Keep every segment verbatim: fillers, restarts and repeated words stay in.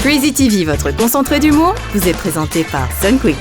Crazy T V, votre concentré d'humour, vous est présenté par Sunquick.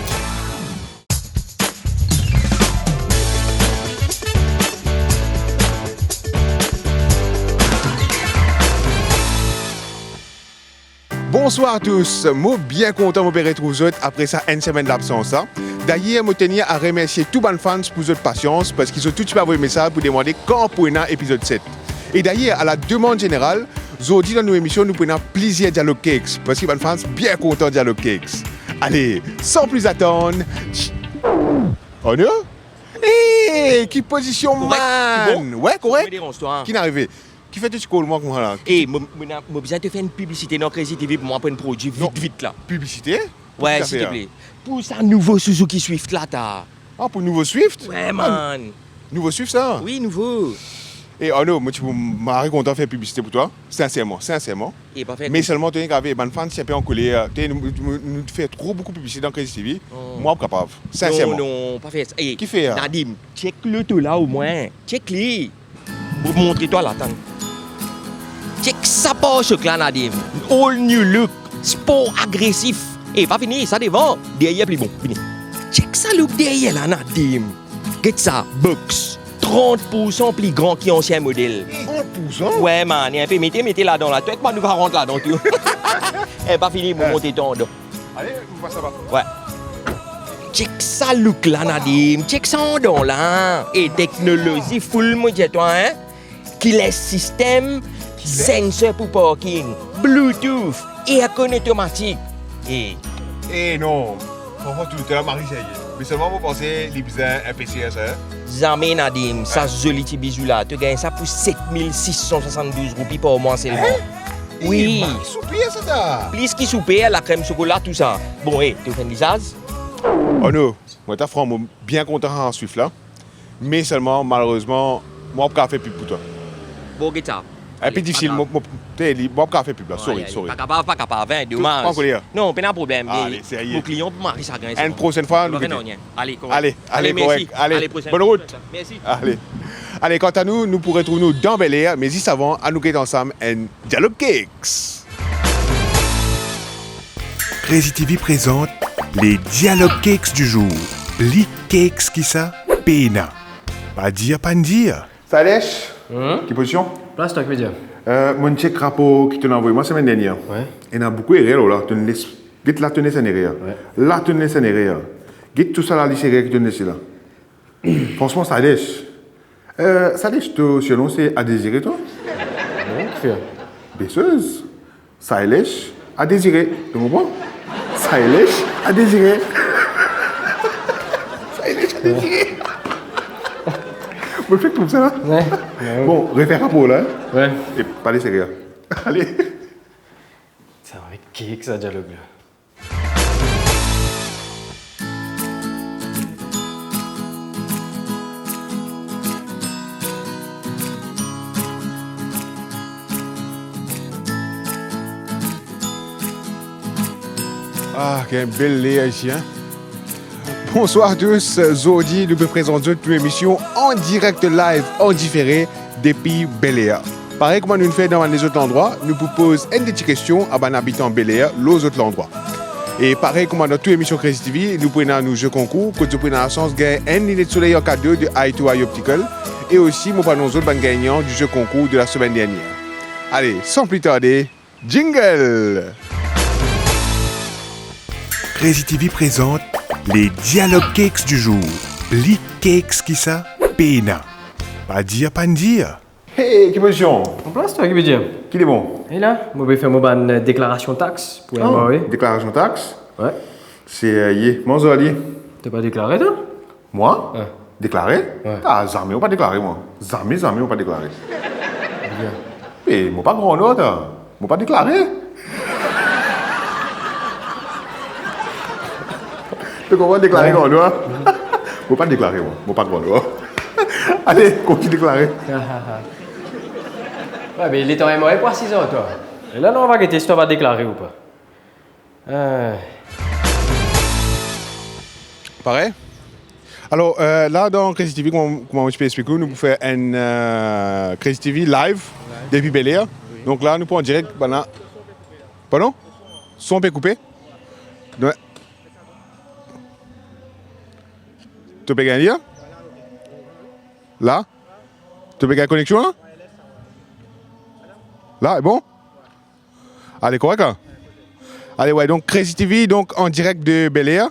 Bonswar tous, mo bien kontan mo pe retrouv zot apre sa enn semenn labsans la. Dayer, mo tenir a remersie tou bann fans pou zot pasians, parski zot tou ti pe avoy mesaz pou demande kan pou ena epizod set. E dayer, a la demann zeneral, zordi dan nou emision, nou pou ena plizier Dialog Cakes, parski bann fans bien kontan Dialog Cakes. Ale, san pli atann, oh non? Eh, ki pozision, man! Korek, ti bon? Wi, korek. Mo deranz twa, hein? Ki inn arive? Kifer to ti call mwa koumsa la? Eh, mo, mo, mo bizin to fer enn piblisite dan Crazy T V pou mwa pou enn prodwi vit, vit la. Non. Piblisite? Wi, silteple. Pou sa nouvo Suzuki Swift la, ta. Ah, pou nouvo Swift? Wi, man. Nouvo Swift sa? Wi, nouvo. Eh, Arnaud, mo ti pou mari kontan fer piblisite pou twa, sinserman, sinserman. Eh, pa fer. Me selman to nek ave, bann fan ti inpe ankoler, to, nou, nou, nou fer tro boukou piblisite dan Crazy T V. Oh. Mwa, pa kapav, sinserman. Non, non, pa fer sa. Eh, kifer? Nadim, check loto la omwin. Check li. Mo montre twa la, tann. Check sa Porsche la, Nadim. All new look. Spor agresif. Eh, pa fini, sa devan. Deryer pli bon. Vini. Check sa look deryer la, Nadim. Get sa, box. Trant poursan pli gran ki ansien model. Trant poursan? Wi, man, e inpe mete, mete ladan la. Twa ek mwa nou va rant ladan tou. Eh, pa fini, mo montre twa andan. Ale, nou pas laba. Wi. Check sa look la, Nadim. Check sa andan la. E teknolozi full, mo dir twa, hein. Keyless system, keyless? Sensor pou parking, Bluetooth, aircon otomatik. E... Eh non, fransman, touletan, mari serye. Me selman, mo panse li bizin inpe ser sa, hein. Zame, Nadim, sa zoli ti bizou la, to gagn sa pou set mil sis san swasanndouz roupi par mwa selman. Hein? Wi. Eh, mari souper sa, ta. Plis ki souper, lakrem sokola, tou sa. Bon, eh, to finn lizaz? Oh non, mwa, ta fran, mo bien kontan sa Swift la. Me selman, malerezman, mwa pa kapav fer pib pou twa. Bon, get sa. Inpe difisil, mo, mo, te, li, mwa pa kapav fer pib la. Sorry, sorry. Pa kapav, pa kapav, hein, domaz. Pran koler. Non, pena problem. Ale, serye. Mo klian pou mari sa gagn. Enn prosenn fwa, nou gete. Ale, ale, korek. Ale, bonn rout. Mersi. Ale. Ale, kanta nou, nou pou retrouv nou dan Bel Air, me zis avan, anou get ansam enn Dialog Cakes. Crazy T V prezant les Dialog Cakes du jour. Pli cakes ki sa, pena. Pa dir, pa'nn dir. Sailesh, hmm? Ki pozision? Plas twa, ki vedir? Euh, mo'nn check rapor ki to'nn avoy mwa semenn dernier. Wi. Ena boukou erer lor la, to'nn les, get la to'nn les enn erer. Wi. La to'nn les enn erer. Get tou sa lalis erer ki to'nn lese la. Fransman, Sailesh. Euh, Sailesh, to surnom se Adésiré, twa? Non, kifer? Berceuse. Sailesh Adésiré. To konpran? Sailesh Adésiré. Sailesh Adésiré. Mo fek trouv sa la. Wi, wi. Bon, refer rapor la, hein? Wi. E pa les erer. Ale. Sa va et cakes sa dialog la. Ah, ki bel ler isi, hein? Bonswar tous. Zordi, nou pe prezant zot nou emision an direk live, an difere, depi Bel Air. Parey kouma nou fer dan bann lezot landrwa, nou pou poz enn de ti kestion a bann abitan Bel Air lor zot landrwa. E parey kouma dan tou emision Crazy T V, nou pou ena nou ze konkour, kot zot pou ena lasans gagn enn linet soley an kado de Eye to Eye Optical, e osi mo pou anons zot bann gagnan di ze konkour de lasemenn dernier. Ale, san pli tarde, jingle! Crazy T V prezant les Dialog Cakes du jour. Pli cakes ki sa, pena. Pa dir, pa'nn dir. Hey, ki pozision? An plas, twa, ki vedir? Ki le bon? E la, mo pe fer mo bann, euh, deklarasion tax pou... Oh, M R A. Deklarasion tax? Wi. Se, euh, ye, manz ali. To pa deklare, twa? Mwa? Wi. Deklare? Wi. Ah, zame mo pa deklare, mwa. Zame, zame mo pa deklare. Bien. E mo pa gran nord, ta. Mo pa deklare. To konpran, deklare gran nord? Mo pa deklare, mwa. Mo pa gran nord. Ale, kontign deklare. Wi, me letan M R A pou asiz ar twa. E la, nou, nou va gete si to va deklare ou pa. Ah. Pare? Alor, euh, la, dan Crazy T V, kouma, kouma mo ti pe explike ou, nou pou fer enn, euh, Crazy T V live depi Bel Air. Wi. Donk la, nou pou an direk, bann la. Pardon? Son pe koupe. Non. To pe gagn li la? La? To pe gagn koneksion la? La, bon? Ale, korek, hein? Ale, ouais, donc Crazy T V, donc en direct de Bel Air.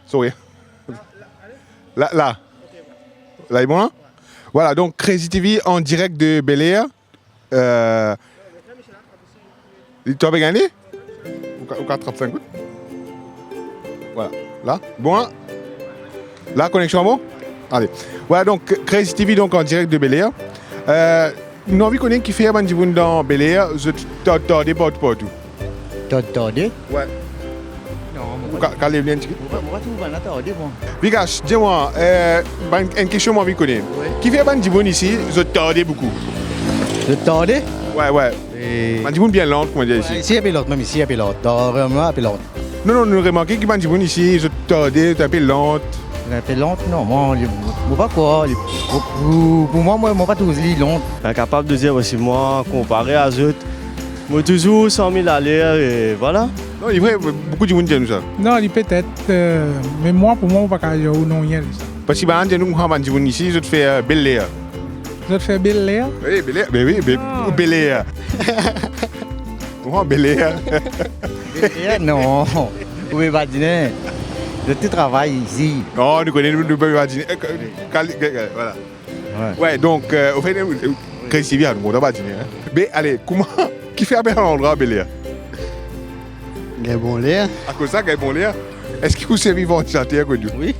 Sorry. La, la. La, li bon, hein? Voilà, donc Crazy T V en direct de Bel Air. Euh, li, to pe gagn li? Ou ka, ou ka trap sink goud. Voilà. La, bon, hein? La, koneksion bon? Ale. Voilà, donc, Crazy T V, donc, en direct de Bel Air. Euh, nou anvi kone kifer bann dimoun dan Bel Air, zot ta-, tarde partou, partou. Tarde, tarde? Ouais. Non, mo pa, ka lev li enn tigit. Mo pa, mo pa trouv bann la tarde, mwa. Vikash, di mwa, euh, bann, enn kestion mo anvi kone. Wi. Kifer bann dimoun isi, zot tarde boukou? Zot tarde? Ouais, ouais. E bann dimoun bien lant, kouma dir isi. Isi, inpe lant, mem isi, inpe lant. Dan, vreman, inpe lant. Non, non, nou remarke ki bann dimoun isi, zot tarde, zot inpe lant. Inpe lant, non, mwa, li, mo pa krwar, li, pou, pou, pou mwa, mwa, mo pa trouv li lant. Inkapab de dir, parski mwa, konpare a zot, mo touzour san mil aler, e vwala. Non, li vre, boukou dimoun dir nou sa. Non, li petet, euh, me mwa, pou mwa, mo pa kapav dir ou non, nanye sa. Parski bann dir nou, kouma bann dimoun isi, zot fer, euh, bel ler. Zot fer bel ler? Wi, bel ler, be wi, be, ah, bel ler. Kouma bel ler? Bel ler, non. Ou pe badine. Zot tou travay isi. Non, nou kone, nou, nou pe badine. Eh, ka-, kali-, ka-, ka-, vwala. Wi. Ouais, donk, euh, anfet, euh, Crazy T V, ah, nou kontan badine, hein. Be, ale, kouma, kifer apel sa landrwa Bel Air? Gagn bon ler. Akoz sa, gagn bon ler. Eski ou servi vantilater kot ou? Wi.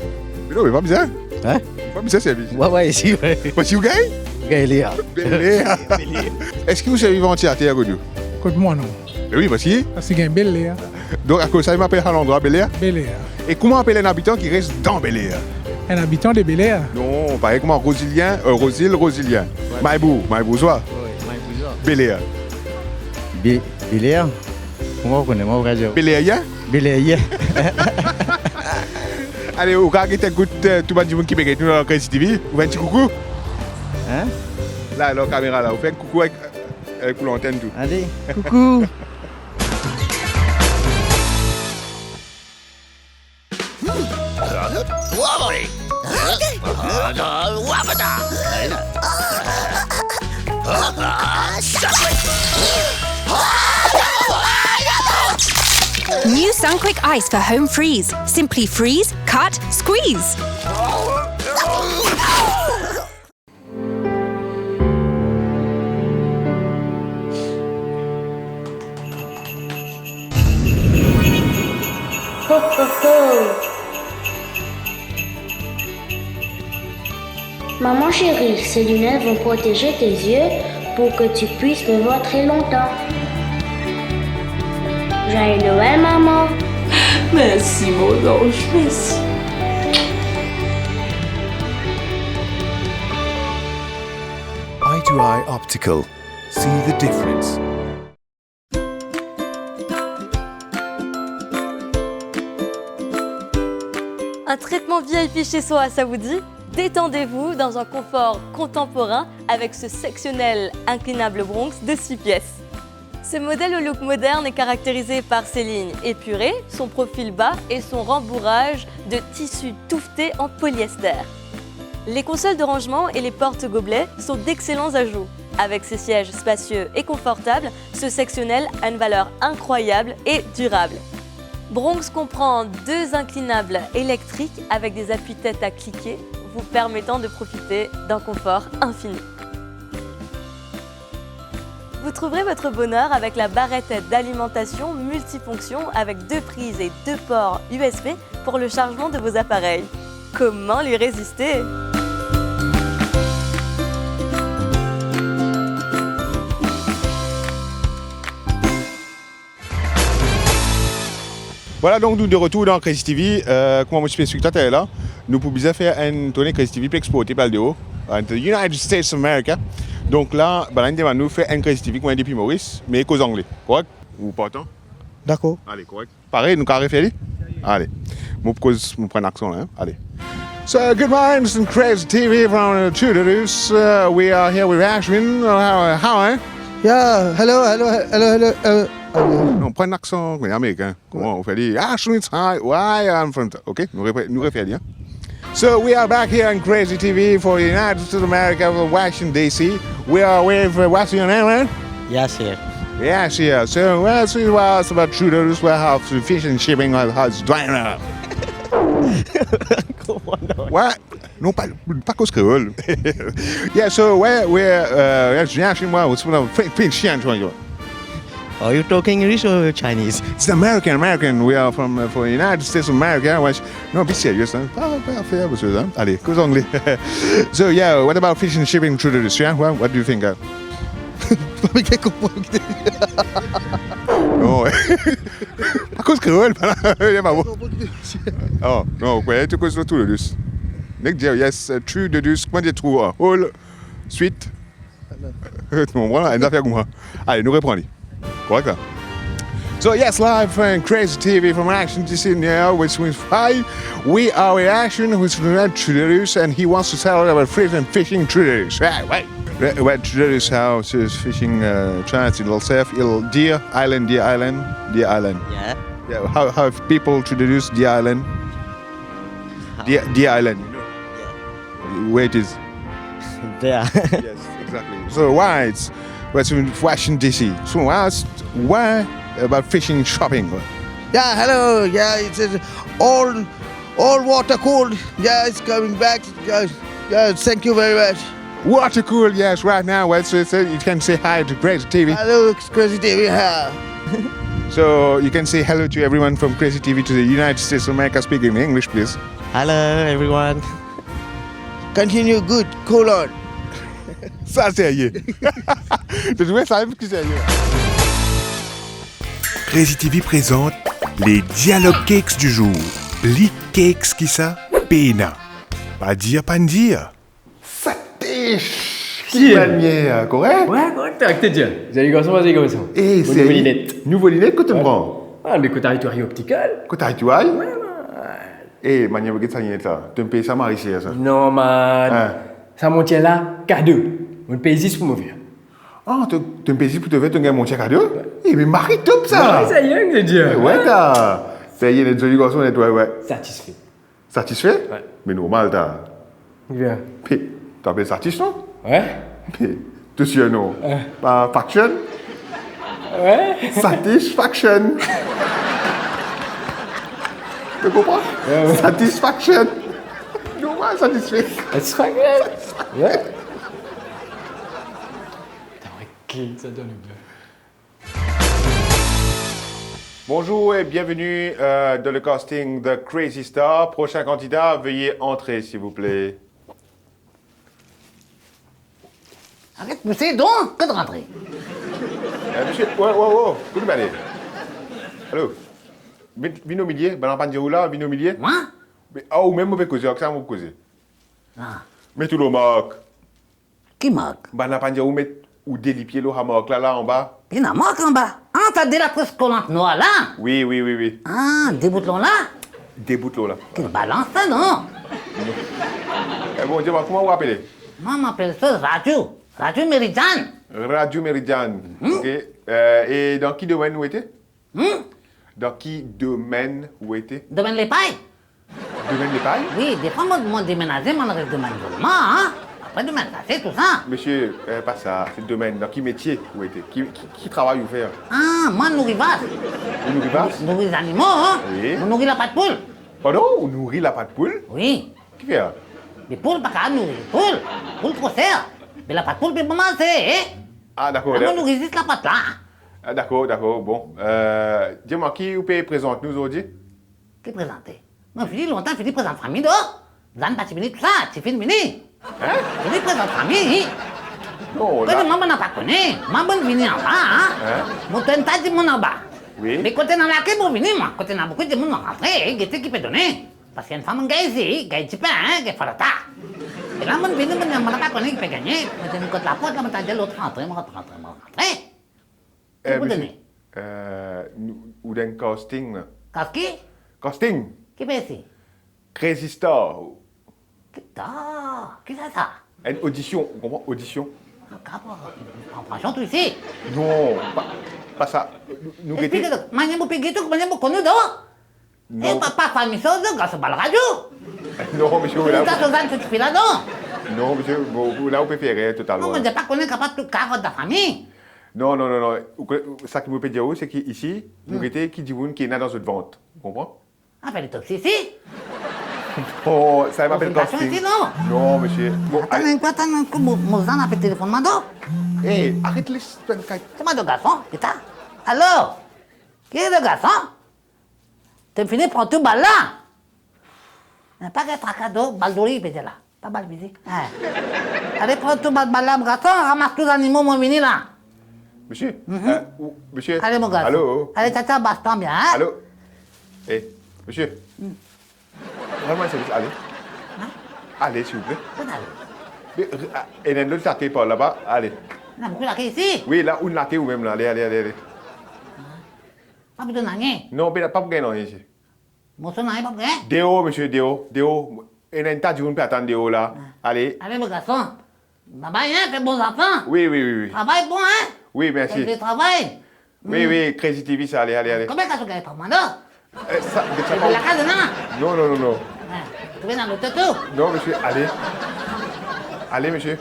Me non, me pa bizin. Hein? Pa bizin servi. Wi, wi, si, wi. Parski ou gagn? Gagn ler. Bel ler. Bel ler. Eski ou servi vantilater kot ou? Kot mwa, non. Me wi, parski? Parski gagn bel ler. Donk, akoz sa, li apel sa landrwa Bel Air? Bel Air. E kouma apel enn abitan ki res dan Bel Air? Enn abitan de Bel Air? Non, parey kouma Rozilien, euh, Rozil, Rozilien. Wi. Maybour, Maybourzois. Wi, Maybourzois. Bel Air. Be-, Bel Air? Kouma ou kone, mwa, ou kapav dir? Bel Airien? Bel Airien. Ale, ou kapav get enn kout, euh, tou bann dimoun ki pe get nou dan Crazy T V. Ou fer enn ti koukou. Hein? La, lor kamera la, ou fer enn koukou avek, avek ou lantenn tou. Ale, koukou. New Sunquick Ice for home freeze. Simply freeze, cut, squeeze. Ho, ho, ho. Maman chérie, ces lunettes vont protéger tes yeux pour que tu puisses me voir très longtemps. Joyeux Noël, maman. Merci, mon ange, merci. Eye to Eye Optical. See the difference. Un traitement V I P chez soi, ça vous dit ? Détendez-vous dans un confort contemporain avec ce sectionnel inclinable Bronx de six pièces. Ce modèle au look moderne est caractérisé par ses lignes épurées, son profil bas et son rembourrage de tissu touffeté en polyester. Les consoles de rangement et les portes-gobelets sont d'excellents ajouts. Avec ses sièges spacieux et confortables, ce sectionnel a une valeur incroyable et durable. Bronx comprend deux inclinables électriques avec des appuis-têtes à cliquer, vous permettant de profiter d'un confort infini. Vous trouverez votre bonheur avec la barrette d'alimentation multifonction avec deux prises et deux ports U S B pour le chargement de vos appareils. Comment lui résister ? Vwala, donk nou de retour dan Crazy T V. Euh, kouma mo ti pe explik twa taler la, nou pou bizin fer enn tourne Crazy T V pou exporte, pou al deor, in the United States of America. Donk la, bann la inn demann nou fer enn Crazy T V kouma depi Moris, me koz angle. Korek? Ou partan? Dakor. Ale, korek. Pare, nou kapav refer li? Ale. Mo pou koz, mo pran aksan la, hein? Ale. So, good morning, this is Crazy T V from, uh, Tudor House. Uh, we are here with Ashwin. Uh, how, how, eh? Yeah, hello, hello, hello, hello, hello. Non, pran laksan amerikin. Kouma ou fer li? Ah, Schwitz, hi, why I'm from... Ok, nou refer, nou refer li, hein. So we are back here on Crazy T V for the United States of America, for Washington D C. We are with, uh, what's your name, man? Yasir. Yasir. So, what's it was about Trudeau, this warehouse, fish and shipping, how it's drying up? Come on, no. What? Non, pa, pa koz kreol. Yeah, so where, where, uh, yes, yeah, chez moi, what's one of, fin, fin, chien, tu vois. Are you talking English or Chinese? It's American, American. We are from, uh, from United States of America. Which, non, be serious, hein. Pa, pa fer, hein. Allez, koz anglais. So, yeah, what about fish and shipping through the Russian? What, what do you think? Uh? Pa bien konpran. Non. Pa koz kreol, pa la. Li pa bon. Oh, non, ouais, tu koz through the Russian. Nek dir, yes, uh, through the Russian, kouma dir through, uh, hole, suite. Non, voilà, enn zafer kouma. Allez, nou repran li. Korek, la? So, yes, live from Crazy T V from Action D C now, which means hi. We are with Action, who's from Trudeau, and he wants to tell us about fish and fishing Trudeau. Right, right. Where, where Trudeau, how is fishing, uh, chance in itself, il Deer Island, Deer Island, Deer Island. Yeah. Yeah, how, how people Trudeau, Deer Island? Deer, Deer Island, you know? Yeah. Where it is? There. Yes, exactly. So why it's, what's in Washington D C? So what's, why about fishing shopping? Yeah, hello. Yeah, it's, uh, all, all water cool. Yeah, it's coming back. Yeah, yeah, thank you very much. Water cool, yes, right now. Well, so, so you can say hi to Crazy T V. Hello, it's Crazy T V. Hi. So you can say hello to everyone from Crazy T V to the United States of America. Speak in English, please. Hello, everyone. Continue good, cool on. Sa serye. To trouve sa mem ki serye. Crazy T V présente les dialogues cakes du jour. Pli cakes ki sa, pena. Pa dir, pa dir. Satish! Ki manier, korek? Ouais, korek, korek, to dir. Zoli garson, zoli garson. Eh, nouvo linet. Nouvo linet, kot to pran? Ah, me kot Eye to Eye Optical. Kot Eye to Eye? Ouais, ouais. Eh, manier mo get sa linet la. To pey sa mari ser sa? Non, man. Hein? Sa montier la, kado. Mo pey zis pou mo fer. Ah, to, to pey zis pou to fer, to gagn montier kado? Ouais. Eh, me mari top sa! Ouais, sa, rien que de dire. Eh, ouais, ta. Sa, li ena zoli garson, li, ouais, ouais. Satisfe. Satisfe? Ouais. Me normal, ta. Bien. Pe, to apel Satish, non? Ouais. Pe, to sir, non? Ouais. Pa Faction? Ouais. Satisfaction. To konpran? Ouais, ouais. Satisfaction. Normal, satisfe. Satisfaction. Ouais. Putain, ouais, qui ça donne bien. Bonjour et bienvenue, euh, dans le casting de Crazy Star. Prochain candidat, veuillez entrer, s'il vous plaît. Aret pouse, donk, kot rantre? Eh, misie, oh, oh, oh, kot ou pe ale? Alo? Vinn, vinn omilie, bann la pa dir ou la, vinn omilie. Mwa? Me, ah, ou mem mo pe koze, ak sa mo koze. Ah. Met ou lor mark. Ki mark? Bann la pa dir ou met ou de lipie lor sa mark la, la anba. Pena mark anba. Ah, sa de latres kolant nwar la? Wi, wi, wi, wi. Ah, de bout lor la? De bout lor la. Ki balans sa, non? Eh, bon, dir mwa, kouma ou apele? Mwa, mo apel sa Radio. Radio Meridian. Radio Meridian. Mhm. Ok. Euh, e dan ki domenn ou ete? Hmm? Dan ki domenn ou ete? Domenn lepay? Domenn lepay? Wi, defwa mo, mo demenaze, mo res domenn zolman, hein? Apre domenn sase, tou sa. Misie, euh, pa sa, se domenn, dan ki metie ou ete? Ki, ki, ki travay ou fer? Ah, mwa nouri vas. Ou nouri vas? Nouri zanimo, hein? Wi. Mo nouri lapat poul. Pardon? Ou nouri lapat poul? Wi. Kifer? Me poul pa kapav nouri poul. Poul tro ser. Me lapat poul pe bon manze, eh? Ah, dakor. Ah, mo nouri zis lapat la. Ah, dakor, dakor. Bon, euh, dir mwa, ki ou pe prezant nou zordi? Ki prezante? Mo fini lontan, fini prezant fami, do. Zan pa ti vini tou sa, ti finn vini. Hein? Fini prezant fami, wi. Non, la. Kote mwa, mo pa kone, mwa mo vini anba, hein? Hein? Mo tann ta dimoun anba. Wi. Me kote ena lake, mo vini, mwa. Kote ena boukou dimoun, mo rantre, gete ki pe done. Parski enn fwa mo gagn isi, gagn dipin, hein, gagn farata. E la, mo vini, mo, mo pa kone ki pe gagne. Mo vinn kot laport la, mo tann lot rantre, mo rantre, mo rantre. Eh, misie, euh, nou, ou dan casting la? Kas ki? Casting. Ki pe isi? Crazy Star. Ki ta? Ki sa, sa? Enn audition, ou konpran? Audition. Ah, kapab. Pran, pran zot isi? Non, pa, pa sa, nou, nou gete. Explike, manier mo pe gete, manier mo konn ou, non? Non. E, pa, pa fami sa, non, gras a bal radio. Non, misie, ou la. Sa, sa, sa, tifi la, non? Non, misie, bon, ou la, ou pe fer erer totalman. Non, mo pa kone kapav tou kav lafami. Non, non, non, non. Ou kone, sa ki mo pe dir ou, se ki isi, nou gete ki dimoun ki ena dan zot vant. Ou konpran? Ah, fer letopsi isi. Non, sa, i apel casting. Isi, non? Non, misie. Bon, atann enn kou, atann enn kou, mo, mo zanfan pe telefonn mwa, non? Eh, aret les, les, les. Se mwa, garson, pita. Alo? Ki le garson? To fini pran tou bal la? Ena pa gagn traka, do, bal dori, pe dir la. Pa bal fizik. Ah. Ale pran tou bal, bal la, mo garson, ramas tou zanimo, mo vini la. Misie, mhm, eh, ou, misie. Ale, mo garson. Alo? Ale, tata, bas twa bien, hein? Alo? Eh, misie. Hmm. Rend mwa servis, ale. Hein? Ale, silvouple. Kot ale? Me, ah, ena enn lot lake par laba, ale. Ena boukou lake isi? Wi, la, enn lake ou mem la, ale, ale, ale, ale. Ah. Pa pou donn nanye? Non, pena, pa pou gagn nanye isi. Mo sonn nanye pa pou gagn? Deor, misie, deor, deor. Ena enn ta dimoun pe atann deor la. Ah. Ale. Ale, mo garson. Babay, hein, fer bon zanfan. Wi, wi, wi, wi. Travay bon, hein? Wi, mersi. Fer travay. Wi, hmm, wi, Crazy T V sa, ale, ale, ale. Konbien kas ou gagn par mwa, non? Eh, sa, get sa. E pa lakaz, non? Non, non, non, non. Ah, trouve dan loto tou? Non, misie, ale. Ale, misie.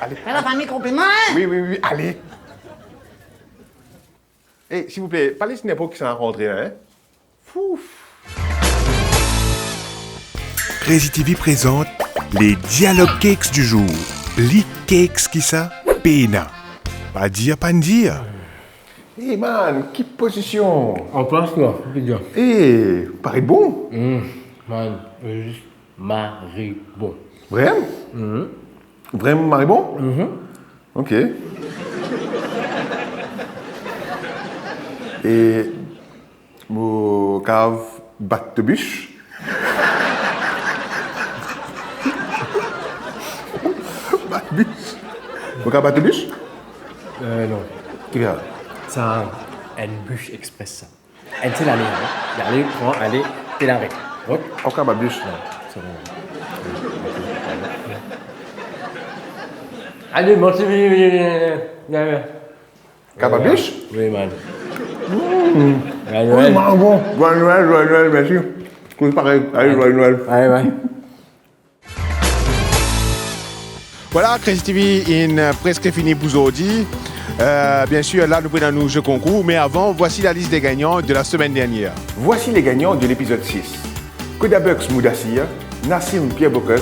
Ale. Fer lafami konpliman, hein? Wi, wi, wi, ale. Eh, silvouple, pa les ninport kisannla rantre la, hein? Fouf! Crazy T V présente les dialogues cakes du jour. Pli cakes ki sa, pena. Pa dir, pa dir. Eh, man, ki pozision? An plas la, ki dir? Eh, paret bon. Hmm, man, zis mari bon. Vrem? Mhm. Vrem mari bon? Mhm. Ok. E mo kav bat to bus? Bat bus? Mo kav bat to bus? Euh, non. Ki fer? Sa enn bus express, sa. Enn sel ale, hein. Ale, pran, ale, pe lare. Ok. Ou kav bat bus? Non, se bon. Ale, bon, se vini, vini, vini, vini. Kav bat bus? Wi, man. Hmm. Joyeux Noël. Wi, man, bon. Joyeux Noël, joyeux Noël, mersi. Tou parey. Ale, joyeux Noël. Ale, wi. Vwala, Crazy T V inn, euh, preske fini pou zordi. Euh, bien sûr, la, nou pou ena nou jeu concours, mais avant, voici la liste des gagnants de la semaine dernière. Voici les gagnants de l'épisode six. Kodabux Moudasir, Nassim Pierre Bocas,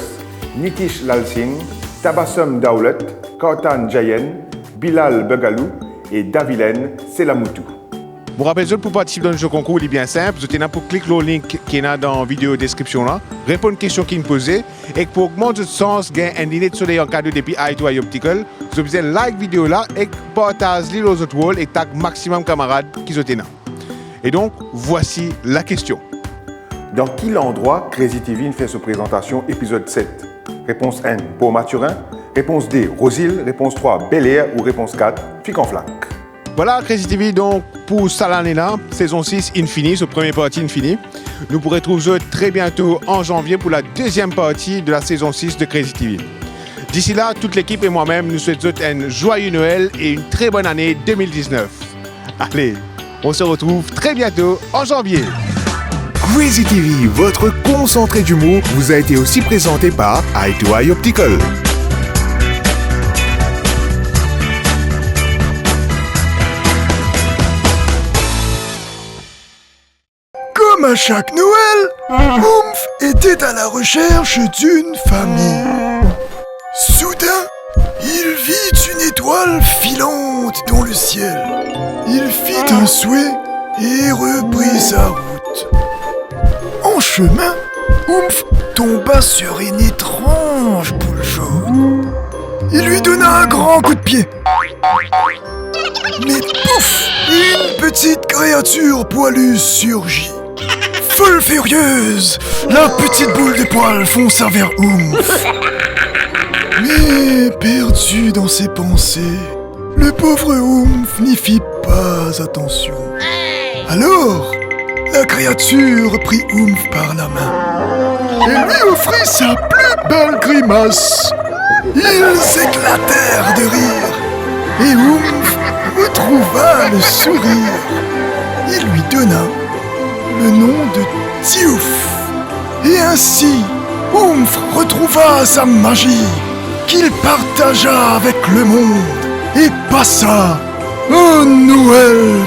Nitish Lal Singh, Tabassum Daoulot, Kartan Jayen, Bilal Bugaloo et Davilen Selamoutou. Mo rapel zot, pou partisip dan nou jeu concours, li bien sinp. Zot ena pou klik lor link ki ena dan video description la, reponn kestion ki inn poze, ek pou ogmant zot sans gagn enn linet soley an kado depi Eye to Eye Optical, zot bizin like video la ek partaz li lor zot wall e tag maximum kamarad ki zot ena. Et donc, voici la question. Dan ki landrwa Crazy T V inn fer so prezantasion epizod set? Repons enn, Port Mathurin. Repons de, Rosil. Repons trwa, Bel Air. Ou repons kat, Fik an Flak. Vwala, Crazy T V, donk, pou sa lane la, sezon sis inn fini, so premie parti inn fini. Nou pou retrouv zot tre biento an zanvie pou la deziem parti de la sezon sis de Crazy T V. D'ici là, toute l'équipe et moi-même, nous souhaitons zot enn joyeux Noël et une très bonne année deux mille dix-neuf. Allez, on se retrouve très bientôt en janvier. Crazy T V, votre concentré d'humour, vous a été aussi présenté par Eye to Eye Optical. Comme à chaque Noël, Oumph était à la recherche d'une famille. Soudain, il vit une étoile filante dans le ciel. Il fit un souhait et reprit sa route. En chemin, Oumph tomba sur une étrange boule jaune. Il lui donna un grand coup de pied. Mais pouf, une petite créature poilue surgit. Folle furieuse, la petite boule de poils fonça vers Oumph. Mais perdu dans ses pensées, le pauvre Oumph n'y fit pas attention. Alors, la créature prit Oumph par la main et lui offrit sa plus belle grimace. Ils éclatèrent de rire et Oumph retrouva le sourire. Il lui donna le nom de Diouf. Et ainsi, Oumph retrouva sa magie qu'il partagea avec le monde et passa un Noël